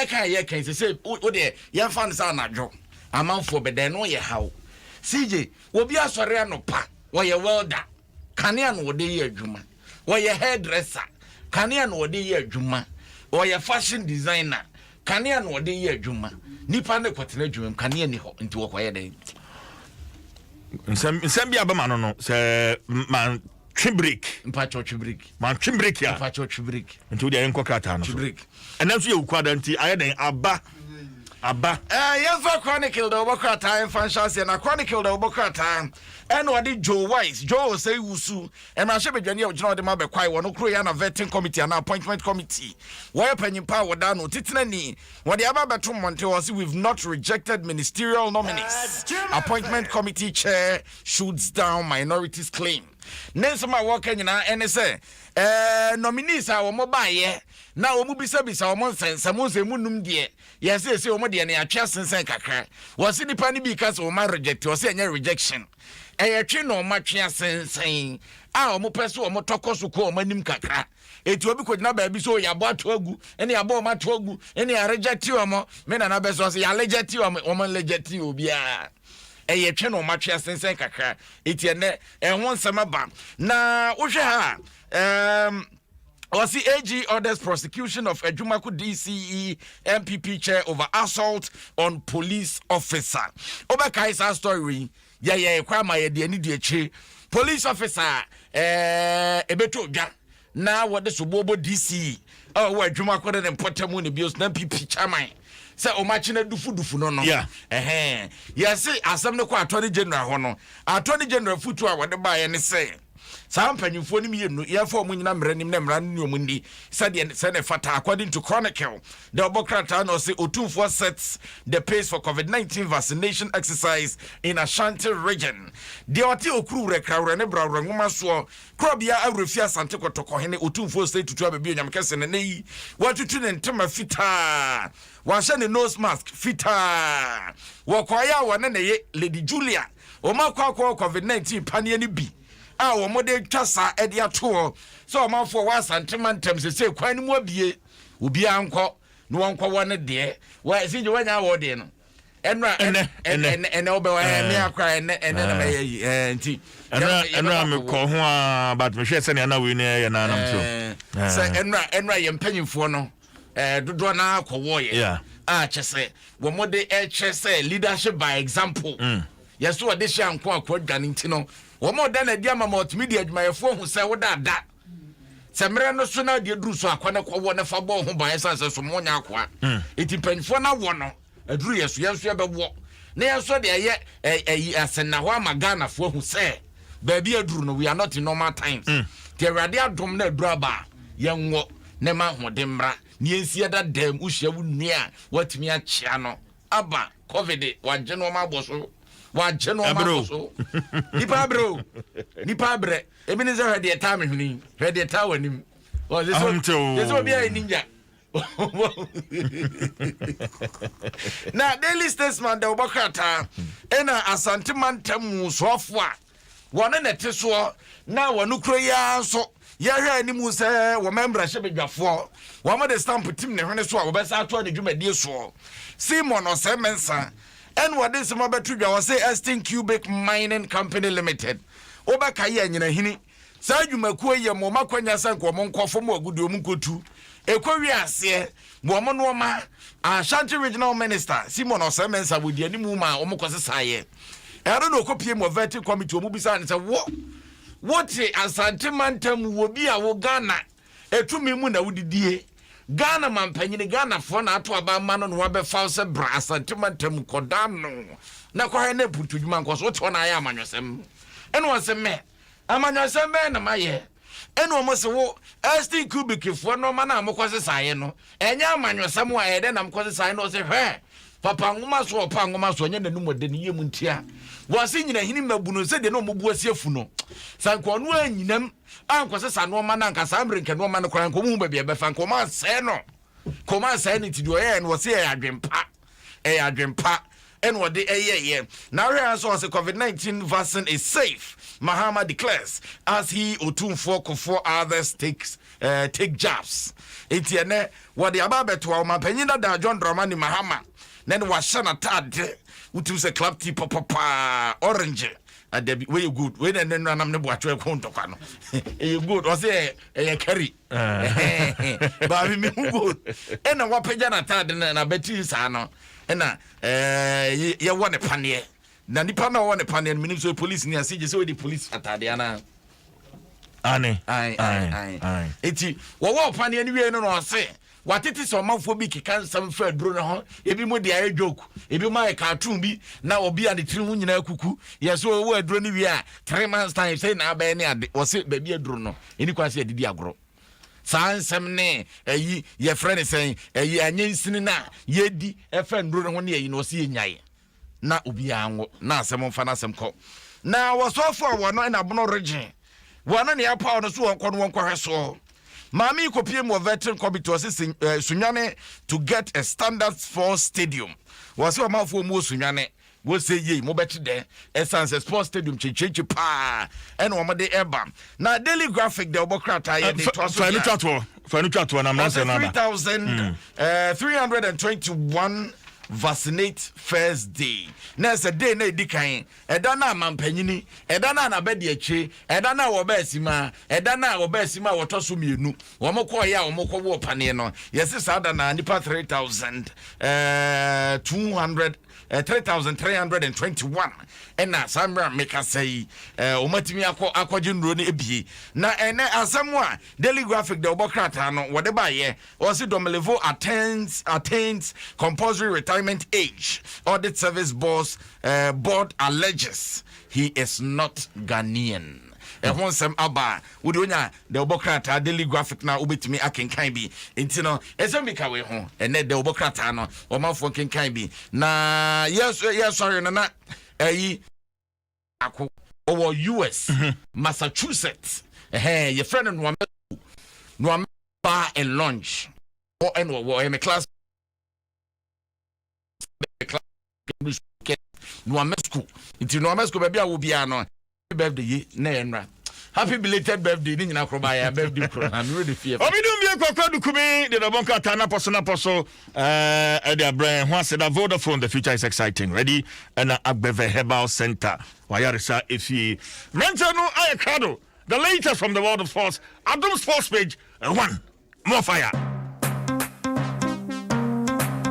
Yɛka a yɛka yi sɛ sɛ wo deɛ yɛmfa no sɛ anadwo amanfoɔ bɛda, ɛno yɛ haw. CJ, obi asɔre anɔpa, wɔyɛ welder, kanea na wɔde yɛ adwuma, wɔyɛ hairdresser, kanea na wɔde yɛ adwuma, wɔyɛ fashion designer, kanea na wɔde yɛ adwuma. Nipa ne kɔtena adwuma mu, kanea ni hɔ, nti wɔkɔyɛ dɛn? Nsɛm bi abɛma no sɛ mantwe break. Mpakyɛ, twe break. Mantwe break a. Mpakyɛ, twe break. Nti wode yɛnkɔ krataa no twe so. Break. Ɛnɛ nso yɛ wukuada, nti ayɛ dɛn aba. Yɛmfa Chronicle da wɔbɔ krataa yɛmfa nhyɛ aseɛ. Na Chronicle da wɔbɔ krataa ɛna ɔde Joe Wise, Joe Osei Wusu, mmarahyɛ badwani a ɔgyina ɔde ma bɛkwae wɔ no kuro yɛ ana vetting committee anaa appointment committee, wɔyɛ panyimpa a wɔda no titenani, wɔde aba bɛto mmɔnten wɔ sɛ, "We've not rejected ministerial nominees. Appointment committee chair shoots down minorities claim." Ne nsɛm a wɔka nyinaa ɛne sɛ nominees a wɔn baayɛ na wɔn bisabisa wɔn nsɛnsɛm nsɛm mu num deɛ, yɛsɛ ɛsɛ wɔn deɛ no yɛatwe asensɛn kakra. Wɔsi nipa no bi ka sɛ wɔn reject, wɔsɛ ɛnyɛ rejection, ɛyɛ twe na wɔn atwe asensɛn a wɔn pɛ sɛ wɔn tɔkɔ so kɔ wɔn anim kakra. Eti obi kɔ gyina baabi so yɛabɔ ato agu, ɛne yɛabɔ wɔn ato agu, ɛne yɛareject wɔn. Me nana bɛ sɛ ɔsɛ yɛareject wɔn, wɔn reject obiara, ɛyɛ twe na wɔn atwe asensɛn kakra. Eti ɛnɛ ɛho nsɛm aba na wohwɛ ha wɔsi AG orders prosecution of Ajumako DCE NPP chair over assault on police officer. Obɛkae saa story yi, yɛyɛ kɔ ama yɛde ani di akyire. Police officer ebeto dwa na wɔde soboɔbɔ DCE a ɔwɔ Ajumako de ne mpɔtam ne bio na NPP chairman sɛ ɔmo akyi na dufudufu no. Ɛhɛn, yɛsi asɛm no kɔ Attorney General hɔ no, Attorney General futu a wɔde baayɛ ne sɛ saa mpanyinfoɔ no mmienu, yɛfa wɔn nyina mmerɛ nim na mmara no ne wɔn ni sɛdeɛ sɛ ne fata. According to Chronicle the ɔbɔ krataa na ɔsɛ Otumfoɔ sets the pace for COVID-19 vaccination exercise in Ashanti Region. Deɛ ɔte okuru werɛ krawwerɛ ne brawerɛ nwoma soɔ korɔbea awurɛfi Asante Kɔtɔkɔhene Otumfoɔ Sɛ Tutu Abɛbi Onyame Kɛse ne ne yi, watutu ne ntoma fitaa, wahyɛ ne nose mask fitaa, wɔkɔeɛ a wɔne ne ye Lady Julia wɔn akɔ COVID-19 paneɛ no bi a wɔn de twa saa de ato hɔ sɛ ɔmanfoɔ wɔ Asantema ntɛm sɛ kwan no mu abie, obiara nkɔ na wɔnkɔ wɔ ne deɛ. Wɔ ɛsi gye wɔnya wɔ deɛ no ɛnura. Ɛnɛ, ɛnɛ. Ɛnɛ, ɛnɛ wobɛwɔ me akora ɛnɛ na mɛyɛ yi nti. Ɛnura mekɔ ho a, but mehwɛ sɛnea na wei no ɛyɛ nanam so. Sɛ ɛnura yɛ mpanyinfoɔ no dodoɔ naa kɔwɔ yɛ a kyɛ sɛ wɔn de ɛkyɛ sɛ leadership by example. Yɛsɛ wɔde hyɛ anko akɔ adwane nti no, wɔn a ɔda n'adi ama ma ɔtumi di adwumayɛfoɔ ho sɛ woda ada sɛ mmerɛ no so na adeɛ duru so akɔ ne kɔwɔ ne fa bɔ ho ban, ɛsan sɛ so mo nya akoa. Eti mpanyinfoɔ no awɔ no aduru yɛ so, yɛn nso yɛbɛwɔ na yɛn nso de ɛyɛ ɛyi asɛnna hɔ ama Ghanafoɔ ahu sɛ baabi aduru no, we are not in normal times. Te Awurade adom na aduru aba a, yɛn wɔ ne ma ahoɔden mmra ne yɛn si ɛda dɛm. Wohyia wo nua a, watumi akyea no aba. COVID wagye nneɛma abɔ so, wagye nneɛma abɔ so. Nipa abrɛ o, nipa abrɛ. Ebi ne sɛ hwɛ deɛ taa me hwene yi, hwɛ deɛ taa w'anim. Ɔsɛ sɛ obi ayɛ ninja. Na Daily Statesman da wɔbɔ krataa ɛna Asante mantam mu soafo a wɔne ne te soɔ na wɔn kuro yi ara nso yɛhwɛ anim sɛ wɔn mmarahyɛbadwafoɔ wɔn de stamp tim ne hwene so a wɔbɛsa atoa ne dwumadie soɔ, Simon Osei Mensah, ɛna wɔde nsɛm abɛto dwa. Wɔsɛ Estin Cubic Mining Company Limited, wobɛka yɛ anyinahini saa adwumakuo yɛ mo ɔma kwanya sɛ nka ɔmo nkɔ fam agudi, ɔmo nkɔtu ɛkɔ wi aseɛ ma ɔmo nneɛma. Ashanti Regional Minister Simon Osei Mensah wɔdi anim ma ɔmo kɔ sesaeɛ. Ɛno na ɔkɔpie mu vetting committee, ɔmo bisa ne sɛ wo wote Asante mantam wɔ bi a wo Ghana ɛtumi mu na wodidie, Ghana mampanyini, Ghanafoɔ na ato aba ama no na wabɛfa wo sɛ bra Asante mantam kɔda no na kɔhwɛ ne mpuntudwuma nkɔ so, wote hɔ na ayɛ amanyɔsɛm. Ɛna wɔ sɛ mɛ amanyɔsɛm bɛyɛ na mayɛ. Ɛna ɔmo sɛ wo Estin Cubic foɔ nɔɔma no a mokɔ sesaeɛ no ɛnyɛ amanyɔsɛm a ɛyɛ dɛ na mokɔ sesaeɛ no. Ɔsɛ hwɛ papa nwoma so, ɔpa nwoma so, ɔnyɛ n'anum ɔde ne yam ntia. Wɔse nyinahini mmabunu sɛdeɛ na ɔmo bu asi afu no, sɛ nka ɔno anyinam ankɔsesa nneɛma no anka saa mmerɛ nka nneɛma no koraa nka ɔmo hu baabi a ɛbɛfa, nka ɔmo ansɛe no, nka ɔmo ansɛe no. Nti deɛ ɔyɛɛ no, wɔse ɛyɛ adwempa, ɛyɛ adwempa. Ɛna ɔde ɛyɛyɛ na ahwɛ nso, ɔsɛ COVID-19 vaccine is safe, Mahama declares as he, Otumfoɔ Kofoɔ, others take jabs. Eti ɛnɛ wɔde aba abɛtoa ɔmanpanyin dada John Dramani Mahama na ne wahyɛ n'ataade. Wotum sɛ club tee papapaa orange adabi. Wei yɛ good. Wei na ɛnɛ nanam ne boatwo ɛko ntɔkwa no, ɛyɛ good. Ɔsɛ ɛyɛ curry baabi mi hu gold. Ɛna wapagya n'ataade no na abɛti saa no, ɛna yɛwɔ ne paneɛ na nipa na ɔwɔ ne paneɛ no, minim sɛ police ni ase gye sɛ wɔde police ataade anaa. Ane. Ayi ayi ayi. Eti wɔwɔ paneɛ no wie no na ɔse watete sɛ ɔmanfoɔ bi keka nsɛm fa aduro no ho. Ebi mu de ayɛ joke, ebi mu ayɛ cartoon bi na obi a ne tiri ho nyinaa kuku yɛ so ɔwɔ aduro no wie a, 3 months time sɛ na abɛyɛ ne ade. Wɔse baabi aduro no ɛni kwan sɛ yɛdedi agorɔ. Saa nsɛm ne ɛyi yɛfrɛ ne sɛn, ɛyi anyɛ nsini no a yɛdi ɛfɛ nnuro no ho ne ɛyi no, ɔse yɛnyae na obiara ngo na asɛm mfa n'asɛm kɔ. Na wɔsɔfo a wɔno ɛna Bono Region wɔno ne apaw no so, wɔnkɔ no wɔnkɔhwɛ soɔ. Maame yi kɔpie mu wɔ vetting committee. Ɔse Sunyane to get a standard sports stadium. Wɔsɛ ɔmanfoɔ mu wɔ Sunyane wɔsɛ yei mobɛte dɛ ɛsiane sɛ sports stadium kyekyekye paa ɛna wɔde ɛba. Na Daily Graphic deɛ, wɔbɔ krataa yɛ de toa so. Fa no twa toɔ, fa no twa toɔ na mmeranteɛ no aba. 3,321 vaccinate first day na ɛsɛ day na edi kan, ɛda na amampanyini, ɛda na anabɛdi akyire, ɛda na wɔbɛ asima, ɛda na wɔbɛ asima a wɔtɔ so mmienu, wɔn kɔɔ yɛ a wɔn kɔ wɔ paneɛ no, yɛsi saa da na nipa 3,200, 3,321 ɛna saa mmerɛ a mekasa yi wɔn atumi akɔ akɔgye nnuro no ebie. Na ɛnɛ asɛm a Daily Graphic de ɔbɔ krataa no wɔde baayɛ, ɔsi Domelevo attains compulsory retirement age, Audit Service boss board alleges he is not Ghanaian. Ɛho nsɛm aba a wode onya de wobɔ krataa Daily Graphic na wobɛtumi akenkan bi. Nti no ɛsɛm bi ka wei ho. Ɛnɛ de wobɔ krataa no, ɔmanfoɔ nkenkan bi. Na yɛsɔre no na ɛyi ako ɔwɔ US, Massachusetts. Ɛhɛn yɛfrɛ no Noame, Noame Bar and Lounge hɔ. Ɛna ɔwɔ ɛyɛ me class Noame School. Nti Noame School, baabi a wo biara no, happy birthday yi na yɛ nnora, happy belated birthday ne nyinaa koro baayɛ birthday koro na mewere de fie. Obi dum bie kɔkɔ dukumi de dɔbɔ nkrataa napɔso ɛde abrɛ ho ase da. Vodafone, the future is exciting. Ready? Ɛna Agbɛvɛ Herbal Center wayaresa efie mmeranteɛ no ayɛ krado. The latest from the world of sports, Adom Sports page, one more fire.